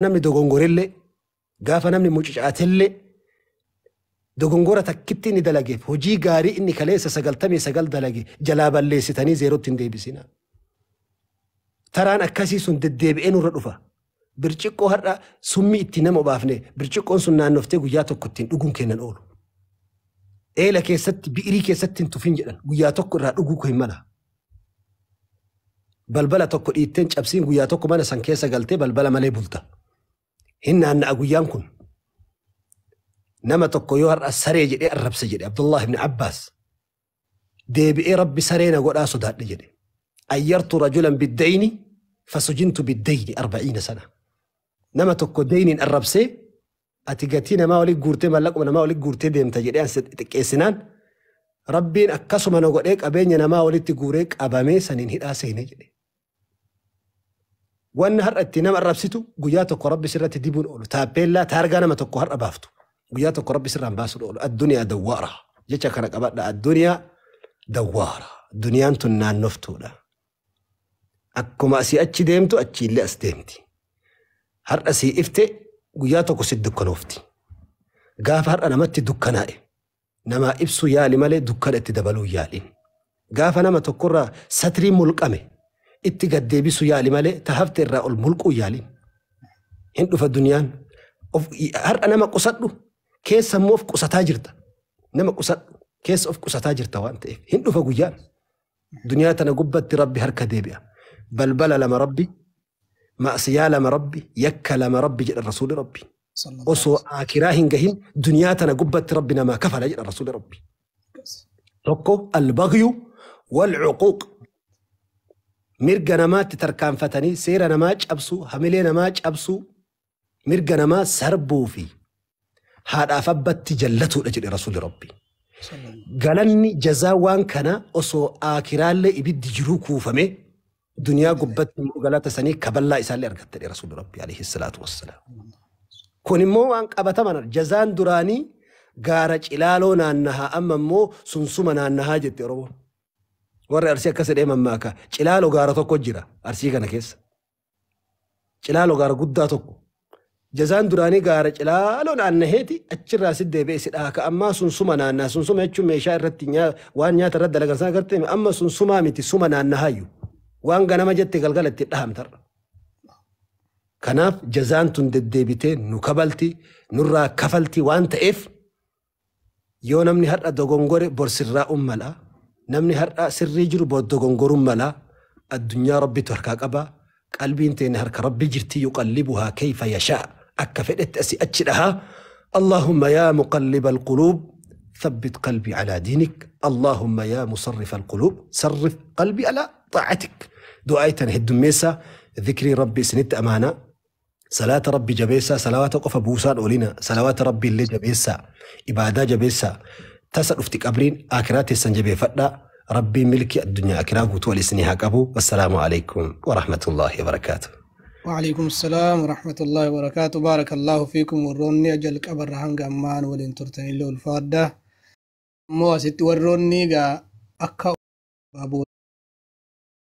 Namni dogongorellee, gaafa namni mucucaatellee, dogongora takkitti inni dalageef hojii gaarii inni kaleessa 99 dalage jalaa balleessitanii zeerootti hin deebisina. Taraan akkasii sun deddeebi'ee nurra dhufa. Birciqqoo har'a summii itti nama obaafne, birciqqoon sun naannoftee guyyaa tokko ittiin dhuguun kennan oolu. Eela keessatti, bi'irii keessatti hin tufin jedhan, guyyaa tokko irraa dhuguu hin mala. Balbala tokko dhiitteen cabsiin, guyyaa tokko mana san keessa galtee balbala malee bulta. Hin naanna'a guyyaan kun. Nama tokko yoo har'a saree jedhee arrabse jedhe Abdullah ibn Abbaas, deebi'ee Rabbi saree na godhaa sodaadhe jedhe. Ayyartu rajulan biddayni fasujintu biddayni 40 sana. Nama tokko deyniin arrabsee, ati gatii namaa walitti guurtee, mallaquma namaa walitti guurtee deemta jedhee an xiqqeessinaan, Rabbiin akkasuma na godhee qabeenya namaa walitti guuree qabamee saniin hidhaa seenee jedhe. Wanni har'a itti nama arrabsitu guyyaa tokko Rabbi sirratti dibuun oolu. Taappeellaa taargaa nama tokko har'a baaftu guyyaa tokko Rabbi sirraan baasuun oolu. Addunyaa dawwaara. Jecha kana qabadha. Addunyaa dawwaara. Duniyaan tun naannoftuudha. Akkuma asii achi deemtu achiillee as deemti. Har'a sii ifte, guyyaa tokko si dukkanoofti. Gaafa har'a namatti dukkanaa'e namaa ibsuu yaali malee dukkana itti dabaluu yaaliin. Gaafa nama tokkorraa satrii mulqame itti gaddeebisuu yaali malee ta hafte irraa ol mulquu yaaliin. Hin dhufa duniyaan. Har'a nama qusadhu, keessa immoo of qusataa jirta. Nama qusadhu, keessa of qusataa jirta waan ta'eef hin dhufa guyyaan. Duniyaa tana gubbatti Rabbi harka deebi'a. Balbala lama Rabbi, ma'asiyaa lama Rabbi, yakka lama Rabbi jedha Rasuuli Rabbi. Osoo aakiraa hin gahin duniyaa tana gubbatti Rabbi namaa kafala jedha Rasuuli Rabbi. Tokko al-baghyu wal cuquuq. Mirga namaatti tarkaanfatanii seera namaa cabsuu, hamilee namaa cabsuu, mirga namaa sarbuu fi haadhaaf abbatti jallatuudha jedhe Rasuuli Rabbi. Galanni jazaa waan kana osoo aakiraallee ibiddi jiruu kuufame, duniyaa gubbatti immoo galata sanii kaballaa isaallee argatte jedhe Rasuuli Rabbi alayhi salaatu wassalaam. Kun immoo waan qabataman, jazaan duraanii gaara Cilaaloo naannahaa, amma immoo sunsuma naannahaa jette Oromoon. Warri Arsii akkas jedhee mammaaka. Cilaaloo gaara tokko jira Arsii kana keessa. Cilaaloo gaara guddaa tokko. Jazaan duraanii gaara Cilaaloo naannaheeti achirraa si deebi'ee si dhaaka, ammaa sunsuma naannaha. Sunsuma jechuun meeshaa irratti waan nyaata irratti dalagan sana agartee, amma sunsumaa miti, suma naannahaayyuu. Waan ganama jette galgala itti dhahamtarra. Kanaaf jazaan tun deddeebitee nu kabalti, nurraa kafalti waan ta'eef, yoo namni har'a dogongore bor sirraa ummala. Namni har'a sirrii jiru bor dogongoruun mala. Addunyaa Rabbitu harkaa qaba. Qalbiin teenya harka Rabbi jirti, yuqallibuhaa kayfa yashaa. Akka fedhetti asii achi dhahaa. Allahumma yaa muqalliba alquluub ثبت قلبي على دينك، اللهم يا مصرف القلوب صرف قلبي على طاعتك. Du'aayitan heddummeessa, dhikrii Rabbi isinitti amaana. Salaata Rabbi jabeessaa, salawaata qofa buusaan oolina, salawaata Rabbi illee jabeessaa, ibaadaa jabeessaa. Tasa dhufti qabriin, akiraa teessan jabeeffadhaa. Rabbiin milki addunyaa akiraa guutuu wal isinii haa qabu. Wassalaamu alaikum warahmatullaahi wabarakaatu. وعليكم السلام ورحمة الله وبركاته، بارك الله فيكم. Warroonni jalqabarra hanga ammaan waliin turtanillee ulfaadha. Immoo asitti warroonni egaa akka baaboo